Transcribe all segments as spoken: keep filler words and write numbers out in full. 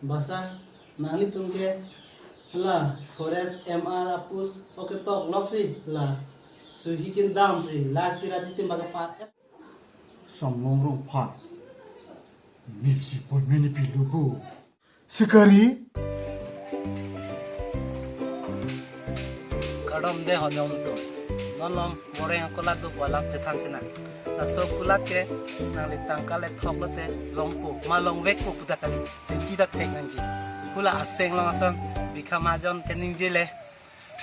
Basa, nanglitum ke la forest M R a-post oke tok loksi la suhi kin damsi la sira chitim baka pat et. Samlong rong phat. Ni si poi meni pilu bu. Sikari. Kardom de honyom tu. Non lom boreng kulat du alam chethan sinang. Laso kulat ke nangli tangka le thok lote longpo ma longvekpo puta kali. Chingki ta thek nangji. Hula aseng long asam bikha majon ke ningje le.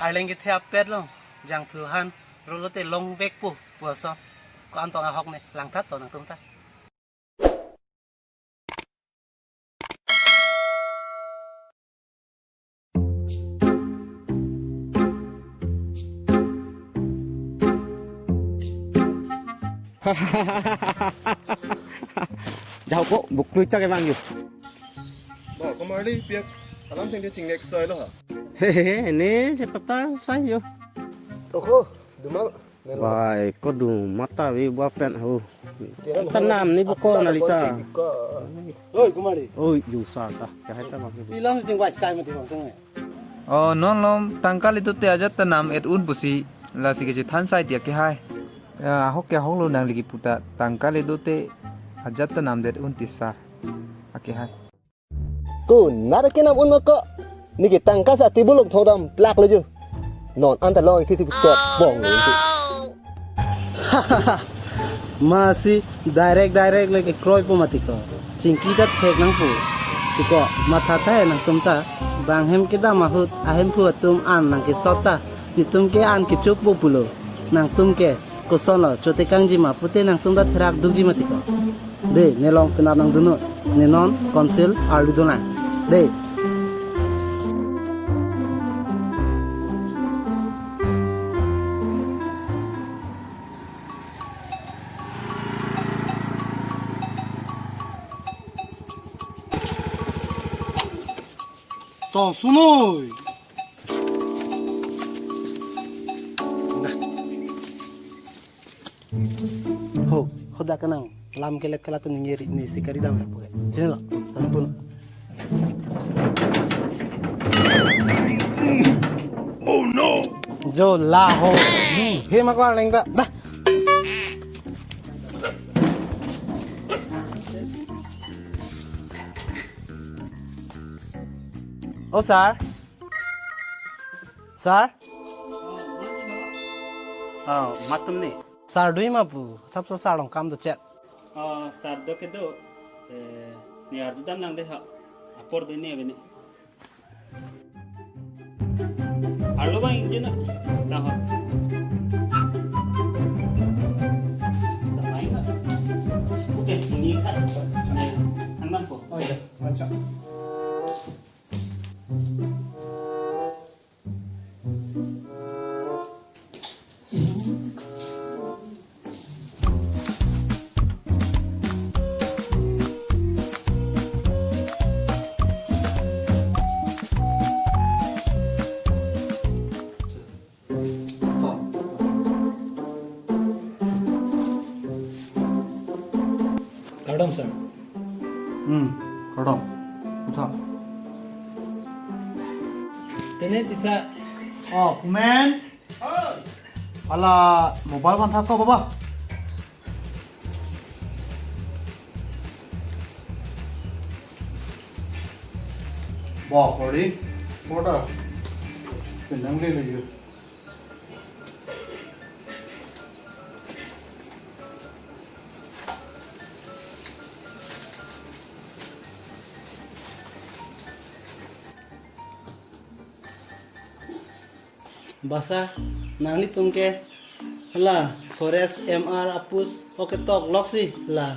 Arleng kethe apet long jangthu han rolo te longvekpo pu ason. Ko-an tong ahok ne langthat to nangtum ta. Jao ko, buklui ta kevang yo. Ba, komarli piak alam sing de chingnek sai lo ha. Hehe, ne sepatar sai yo. Toko, duma. Bai, ko duma ta vi ba pen ho. Tanam ni buko nalita. Oi, komarli. Oi, jusa ta. Kahai ta bang. Pilam sing bai sai mati bang tong. Oh, non lom tangka le dote ajat tanam et un pusi lasi kechethan sai ti akehai. Ya, ahok ke ahok lo nangli kipu ta tangka le dote ajat tanam det un tisa akehai. Ko nara kenam un mako. Neke tangka sa table lok thodam plak leju. Non anta long thi thi tok bong lo. Masi direct direct le kekroi po mati ko. Chingki ta thek nangpo. Tiko matha ta nangtum ta. Bang hem kedam ahut ahemphu atum an nangkesot ta. Netum ke an kechokpo pulo. Nangtum ke koson lo chotekangji ma pute nangtum ta therak dukji mati ko. De, ne long penap nangdunnon, ne non council arlu dolang. De. To, sunoi. Ho, hoda kenang. Lam kelet kelat tu ningje ri ni sikari dam hai puke. Sini lo, sampun. Oh no. Jo la ho. Hmm, he mako arleng ta. Dah. Oh, sir. Sir? Oh, matum ni. Sir dui ma pu, sapso sir long kam do chet. Oh, sir do kedo. Eh, ni ardu dam lang de ha. Apor do ni abini. Arlo bang injin na. Taho. Oke, ini kan. Anam po. Oh iya, baca. Kardom, sir. Hmm, kardom. Utha. Tene tisa. Oh, kumen. Hala mobile van thak ko, baba. Ba, kori. Kota. Pinang le le. Basa, nanglitum ke la forest M R a-post oke tok loksi la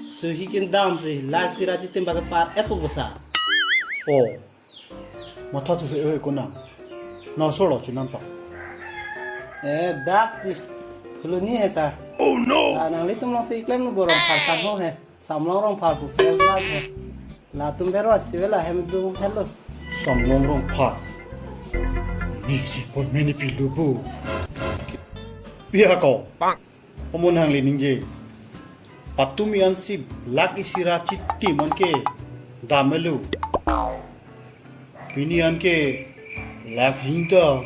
suhi kin damsi la sira chitim baka par epo basa. Oh. Matha thu se oi konang. Na solo chinam pa. Eh, dak ti. Khuluni he, sir. Oh no. Ah, nanglitum longsi klem nu borong phar san ho he. Samlong rong phar pu fresh dak he. Latum bero asi vela hem du hello. Samlong rong phar. Ni si poi meni pilu bu. Pia ko. Pak. Omun hangli ningje. Patumi ansi lakh isi ra chitim anke damlo. Pini anke lakh hini ta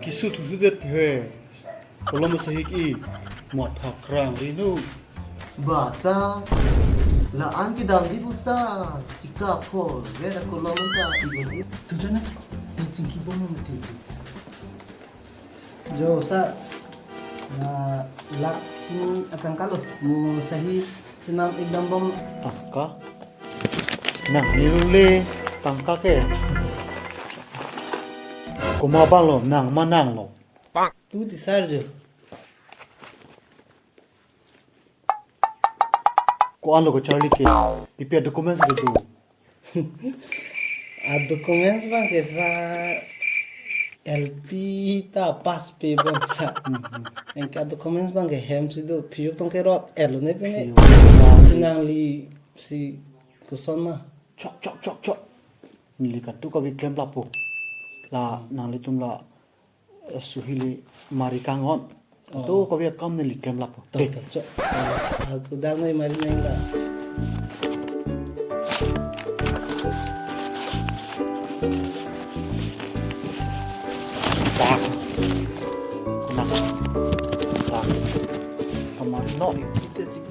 keso thusudet he. Kolom sahik i matha krang rino. Ba sir, la-an kedam di pu sir, chika pho, vera kolom ta ibo di. Tu jana, ni chingki bom mati. Jo sir, na lakh hini atangka lo, mo sahi chenam ik dambom. Tangka? Nang nilule tangka ke. Komat abang lo, nang ma nang lo. Tu ti sir jo. Ko-an lo kacharli ke? Pi pi a-documents lo tu? A-documents abang ke sir L P ta pass pe bom sir. Hmm, hmm. Anke a-documents abang ke hem si do, piyok tong ke rot elo ne pine. Piyok. Si nangli si koson ma. Chok, chok, chok, chok. Neli katu kave klem lapo. La nanglitum la eh, suhili mari kangon. Oh. To kave akam neli klem lapo. To, eh, to, chok. Ah, aku dang nai mari nai la. Tak. Kunak. Tak. Kamari no. Kita cik.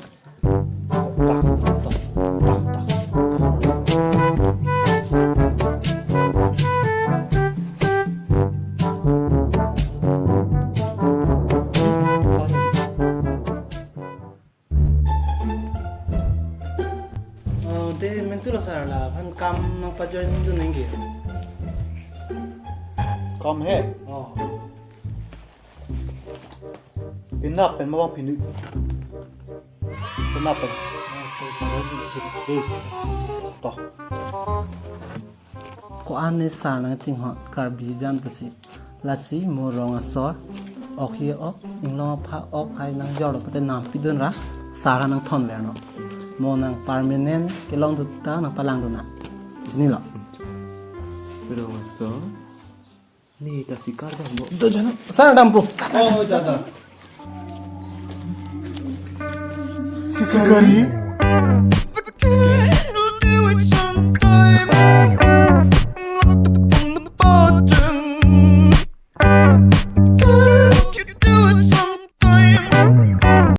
Oh, te mentu lo sir, la aphan kam nangpajoin dun nangji. Kam he? Oh. Penap pen mabang pinu. Penap pen. Eh, toh. Ko-an ne sir nangchinghon Karbi jan pusi. Lasi mo rong asor, ok hi ok, inglong apha ok hai nangjor lo pute nangpidun ra, sir nangthon le no. Mo nang permanent kelong dut ta nangpalang dun na. Chinilo. Rong asor. Ni ta sikar dampo. Do jana. Sir dampo. Oh, dada. Sikari?